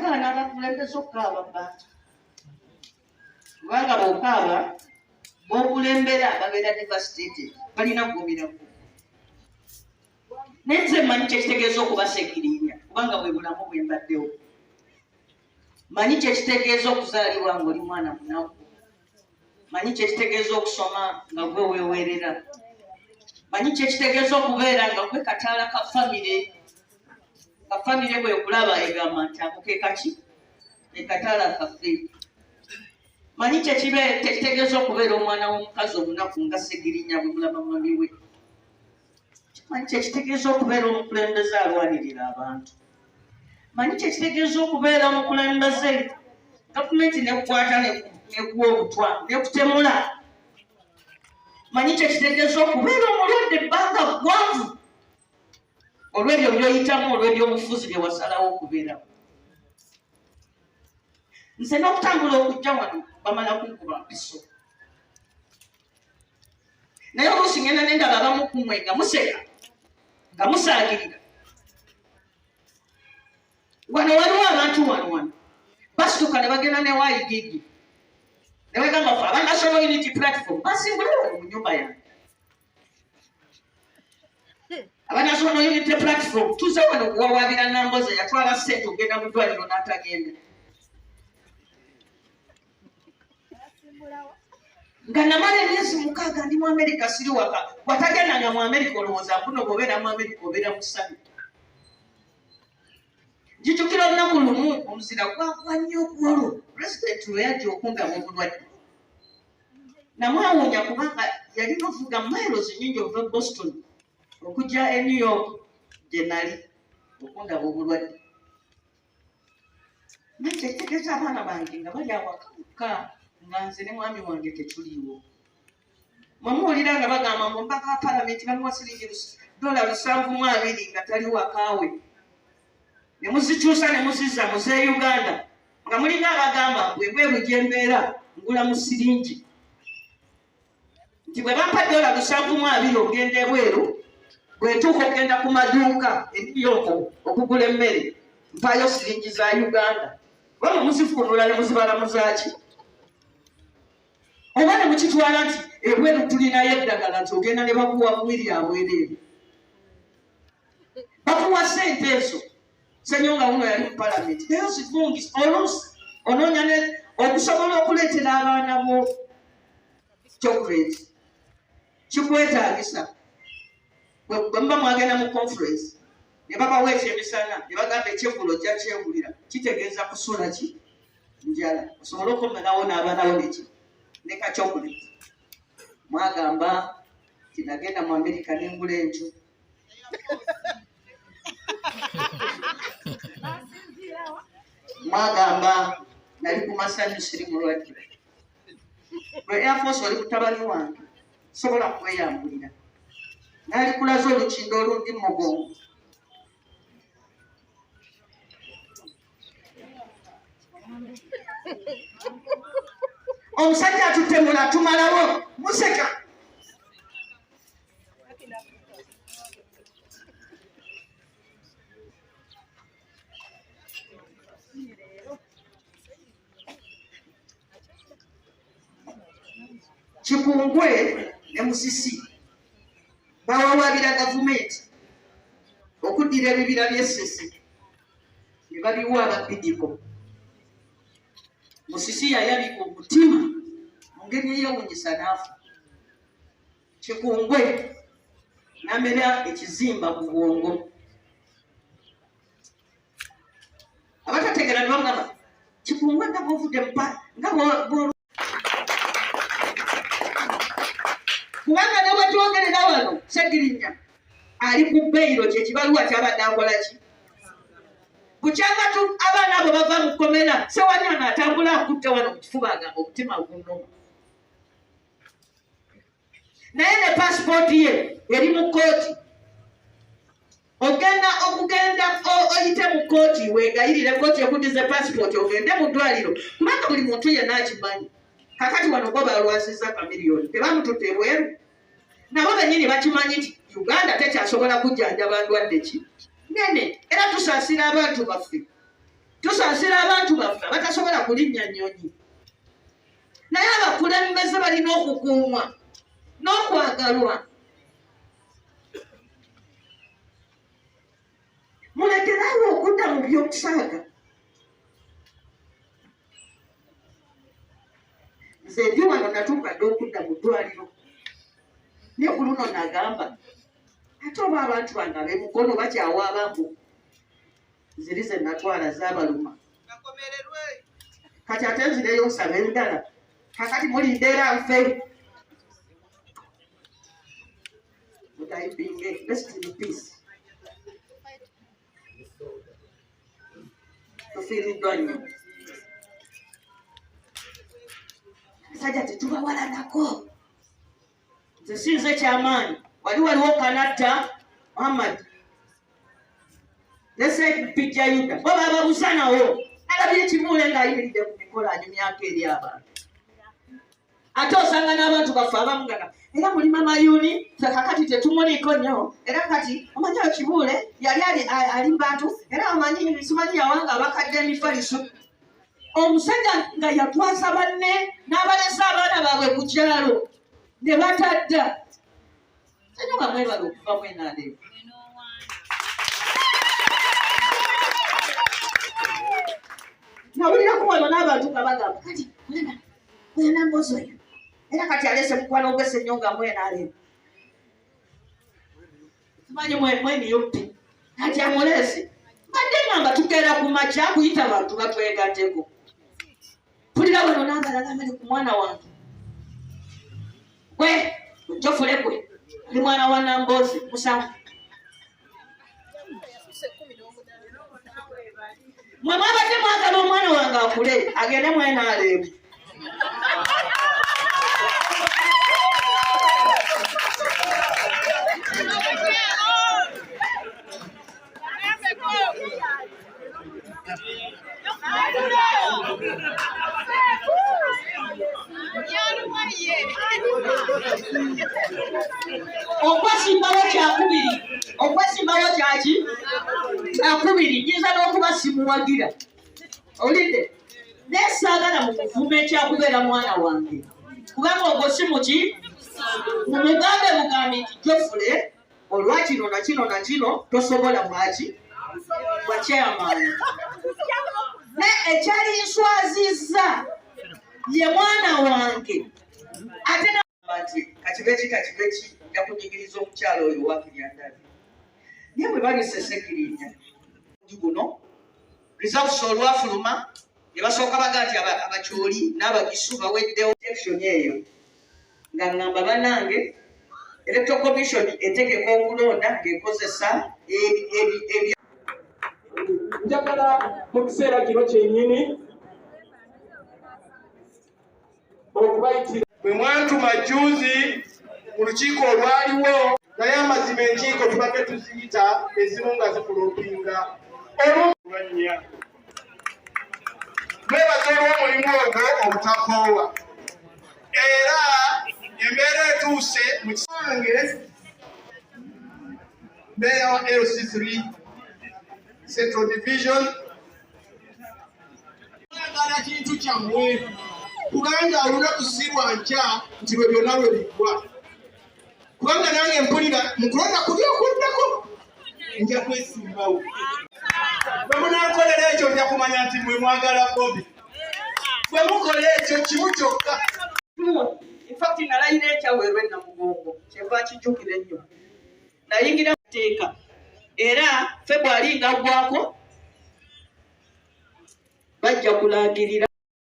Bagaana abakulembeze okukaaba mu bantu, kubanga bw'okaaba b'okulembera babeera devastated, balina kugumira ku. Naye nze mmanyi kyekitegeeza okuba Ssegirinya, kubanga bwe bulamu bwe mbaddewo. Manyi kyekitegeeza okuzaalibwa ng'oli mwana munaku. Manyi kyekitegeeza okusoma nga gwe weewerera. Manyi kyekitegeeza okubeera nga gwe kataala ka famire, nga famire bwekulaba egamba nti ako ke kaki, ke kataala kaffe. Manyi kyekitegeeza okubeera omwana w'omukazi omunaku nga Ssegirinya bwe mulaba mwami we. Manyi kyekitegeeza okubeera omukulembeze alwanirira abantu. Manyi kyekitegeeza okubeera omukulembeze gavumenti nekukwata nekuwa obutwa nekutemula. Manyi kyekitegeeza okubeera omulwadde ebbanga ggwanvu olw'ebyo by'oyitamu, olw'ebyobufuzi bye wasalawo okubeeramu. Nze n'okutambula okujja wano bamala kunkuba mpiso, naye oluusi ngenda nendaba abamu ku mmwe nga museka nga musaagirira. Wano waliwo abantu wano wano basituka ne bagenda ne waigigi ne bagamba ffe aba National Unity Platform basimbule wano mu nyumba yange. Aba National Unity Platform tuze wano kuwawaabira Namboze yatwala ssente okugenda mu ddwaliro n'atagenda. Nga namala emyezi 6 ndi mu Amerika siri waka. Watagendanga mu Amerika olowooza mbuno bw'obeera mu Amerika obeera mu ssanyu. Njijukira olunaku lumu omuzira gwagwa nnyo okwolwo pulezidenti lwe yajja okundaba obulwadde. Namwewuunya kubanga yalina ovuga miles nnyingi okuva e Boston okujja e New York gye nali okundaba obulwadde. Naye kitegeeza abaana bange nga bali awaka bokka nga nze ne mwami wange tetuliiwo. Mwe muwulira nga bagamba mbu omubaka wa palamenti bamuwa siringi dola lusanvu mu abiri nga tali wakaawe, ne muzikyusa ne muzizza mu z'e Uganda nga mulinga abagamba mbu ebweru gye mbeera ngula mu siringi, nti bwe bampa dola lusanvu mu abiri okugenda ebweru, bwe ntuuka okugenda ku maduuka e New York okugula emmere mpaayo siringi za Uganda. Oba mwe muzifunula ne muzibala mu zaaki, oba ne mukitwala nti ebweru tulinayo eddagala nti ogenda ne bakuwa mwiri abwereere, bakuwa ssente ezo. Ssenyonga wuno yali mu palamenti naye ozivungisa oluusi onoonya ne okusobola okuleetera abaana bo chocolate kikwetaagisa. Bwe muba mwagenda mu conference ne babawa ekyemisana ne bagamba ekyeggulo ojja kyegulira, kitegeeza kusula ki njala osobole okukomerawo n'abaana bo neki ne ka chocolate. Mwagamba nti nagenda mu Amerika nengula enju. Mwagamba nali ku masanyu siri mulwadde. Lwe Air Force oli mutabani wange sobola kweyambulira, nalikulaze olukindo olundi mu mugongo. Omusajja atutemula tumalawo museka. Kikungwe ne Musisi bawawaabira gavumenti okuddira ebibira by'Essese ne babiwa aba Bidiko. Musisi yayabika omutima mu ngeri eyewuunyisa n'afa. Kikungwe n'amera ekizimba ku bwongo. Abatategeera ne bamugamba Kikungwe nga bw'ovudde mu nga bw'o kubanga ne bwetwogerera wano Ssegirinya ali ku beyiro, kye kibaluwa kyabadde akola ki bukyanga abaana abo bava mu kkomera. Ssewanyana atambula akutte wano mu kifuba agamba omutima gunnuma, naye ne pasipooti ye eri mu kkooti. Ogenda okugenda oyite mu kkooti weegayirire kkooti ekuddize pasipooti ogende mu ddwaliro, kubanga buli muntu yenna akimanyi. Kakati wano bo balwazizza Chameleone, tebamututte ebweru, nabo bennyini bakimanyi nti Uganda tekyasobola kujjanjaba ndwadde ki nene. Era tusaasira abantu baffe. Tusaasira abantu baffe abatasobola kulinnya nnyonyi, naye abakulembeze balina okukuumwa n'okwagalwa. Mulekeraawo okudda mu by'okusaaga. Nze ndi wano natuuka dda okudda mu ddwaliro, naye ku luno nagamba ate oba abantu bange ab'emukono bakyawaaba mbu ziri ze natwala zabaluma, kati ate nzireyo nsaba endala, kakati mulinda era nfe. Mutayipinge, rest in peace. Tufiiriddwa nnyo sajja, tetubawalanako. Nze sinze kyamaanyi, wali waliwo Kanatta Muhammad nesepijja Yuda bo bababuza nawo. Alabye ekibuule ng'ayimiridde ku mikolo anyumyako eri abantu, ate osanga n'abantu baffe abamu nga era mulima mayuuni, ffe kakati tetumuliiko nnyo. Era kati omanyi oyo Kibuule yali ali mu bantu, era omanyi simanyi yawanga abakadde emifaliso. Omusajja nga yatwaza banne n'abalesa abaana baabwe ku kyalo ne batadda. Senyo nga mwebala okuva mwenaleero. Nawulirako wano n'abantu nga bagamba kati oyo Nambozi oyo era kati aleese mukwano gwe Senyo nga mwenaleero, simanyi mweniyoppi kati amuleese. Mbadde ngamba tukeera ku makya kuyita bantu batwegatteko. Mpulira wano n'abalala bali ku mwana wange, gwe ojjofule, gwe oli mwana wa Namboozi musanvu. Mwe mwabadde mwagala omwana wange akule agende mwenaleemu. Okwesimbawo kyakubiri, okwesimbawo kyaki kyakubiri. Nyinza n'okuba simuwagira, olidde, naye saagala mu kuvuma ekyakubeera mwana wange, kubanga ogwo si muki. Mumugambe bugambi nti Jofule olwa kino na kino na kino tosobola bwaki bwa chairman. Naye ekyali nswazizza ye mwana wange ate nti kakibe ki kakibe ki, nja kunyigiriza omukyalo oyo wakiri andabe. Naye bwe babise Segirinya guno, results olwafuluma ne basooka baga nti Abakyoli n'Abagisu baweddewo. Election eyo nga ŋŋamba bannange, Electoral Commission etegeka okulonda ng'ekozesa ebi Njagala mu kiseera kino kyennyini okubayitira Bwe mwantuma jjuuzi mu lukiiko olwaliwo, naye amazima enkiiko tubadde tuziyita ezimu nga zifulopinga olwanya. Mwebaza olw'omulimu ogwo obutakoowa, era embeera etuuse mu kisange. Mbeera wa LC3 Central Division. Mwagala kintu kyammwe, kubanga olunaku si lwa nkya nti lwe byonna lwe biggwa, kubanga nange mpulira mu kulonda kuli okuddako nja kwesimbawo. Bwe munankolera ekyo, nja kumanya nti mwe mwagala Bobi. Bwe mukola ekyo kimu kyokka. Infact nalayira ekyaweerwa enamugongo, kyenva kijjukira ennyo. Nayingira teeka era Febwali nga ggwako bajja kulangirira.